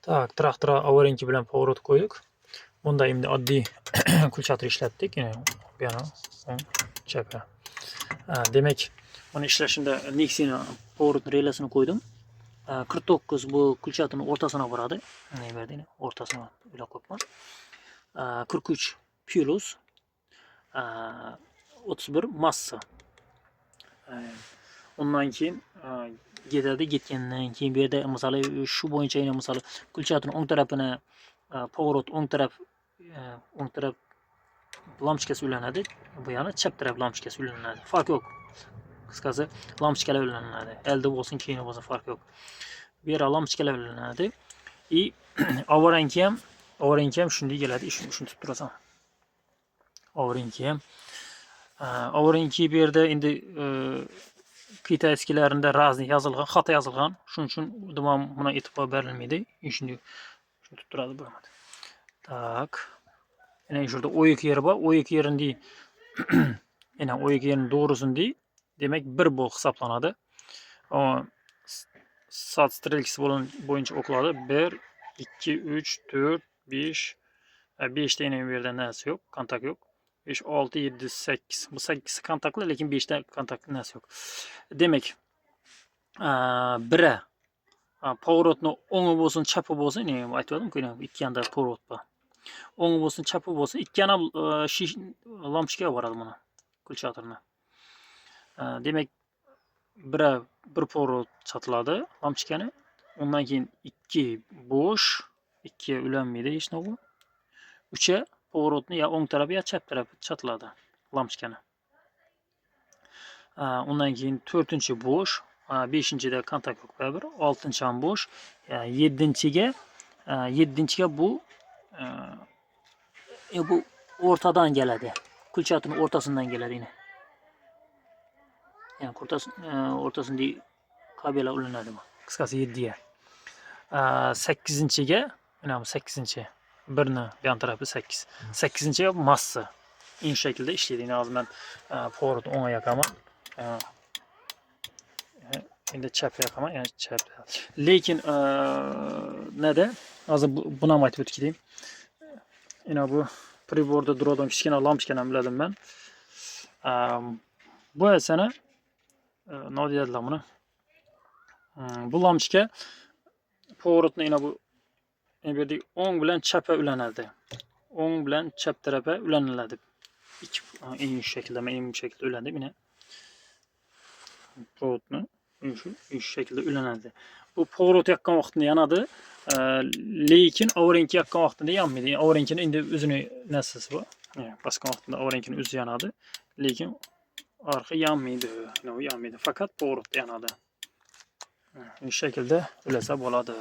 Так, traktora аварийка bilan поворот qo'ydik. Bunda endi oddiy включатель ishlatdik. Ya'ni bu yana o'ng, chap. Demak, buni ishlashimda Nexia поворот relesini qo'ydim. 49 bu включатель ni o'rtasina boradi. Mana bu yerda o'rtasini ulab qo'yibman. 43 плюс, 31 massa. Undan keyin ketadi, ketgandan keyin bu yerda masalan shu bo'yicha yana masalan включатель ni o'ng tarafini поворот o'ng taraf lampochkasi ulanadi. Bu yana chap taraf lampochkasi ulanadi. Farq yo'q. Qisqasi, lampochkalar ulanadi. Aldi bo'lsin, keyini bo'lsin, farq yo'q. Bu yerga lampochkalar ulanadi. И аварийка ham shunday keladi. Shuni tutib turasan. Аварийка ham аварийка bu yerda endi китайский larida разный yozilgan, xato yozilgan. Shuning uchun davom buna e'tibor berilmaydi. Shunday shuni tutib turadi bu. Так. Yana shu yerda O2 yeri bor. O2 yerini, yana O2 yerini to'g'risini, demak, 1 bu hisoblanadi. Soat strelkasi bo'yicha o'qiladi. 1, 2, 3, 4, 5. 5 ta yana bu yerda narsa yo'q, kontakt yo'q. 5, 6, 7, 8. Bu 8 kontaktli, lekin 5 ta kontaktli narsa yo'q. Demak, biri поворот ni o'ngi bo'lsin, chapi bo'lsin, aytgandim-ku, ikki yonda поворот bor. O'ngi bo'lsin, chapi bo'lsin, ikki yana lampochka boradi buni, включатель ni. Demak, biri bir поворот chatiladi lampochkani. Undan keyin 2 bo'sh, 2 ulanmaydi hech nima. 3 поворот ni ya o'ng tarafi, ya chap tarafi chatiladi lampochkani. Undan keyin 4-chi bo'sh, 5-da kontakt yo'q baribir, 6-chi ham bo'sh. 7-ga bu o'rtadan keladi. Включатель ni o'rtasidan keladi yine. Ya'ni o'rtasida kabellar ulanadi bu. Qisqasi, 7ga. 8-ga, mana bu 8-chi. Birni bu yon tarafi 8. 8-ga massa. Shu shaklda ishlaydi. Endi hozir men поворот ni o'ngga yoqaman. Endi chap yoqaman, ya'ni chap. Lekin nada? Hozir buni ham aytib o'tib ketay. Mana bu priborda turadigan kichkina lampochkani ham biladim men. Bu sana nima deydilar buni? Bu lampochka поворот ni yana bu yerda o'ng bilan chapga ulanadi. O'ng bilan chap tarafa ulaniladi. Ikki eng shu shaklda, men shu shaklda ulandim mana. Поворот ni shu shaklda ulanadi. Bu поворот yoqqan vaqtida yonadi, lekin аварийка yoqqan vaqtida yonmaydi. Аварийка ni endi o'zini narsasi bor. Bosgan vaqtida аварийка ni o'zi yonadi, lekin orqa yonmaydi. Bu yonmaydi. Faqat поворот da yonadi. Shu shaklda ulasa bo'ladi.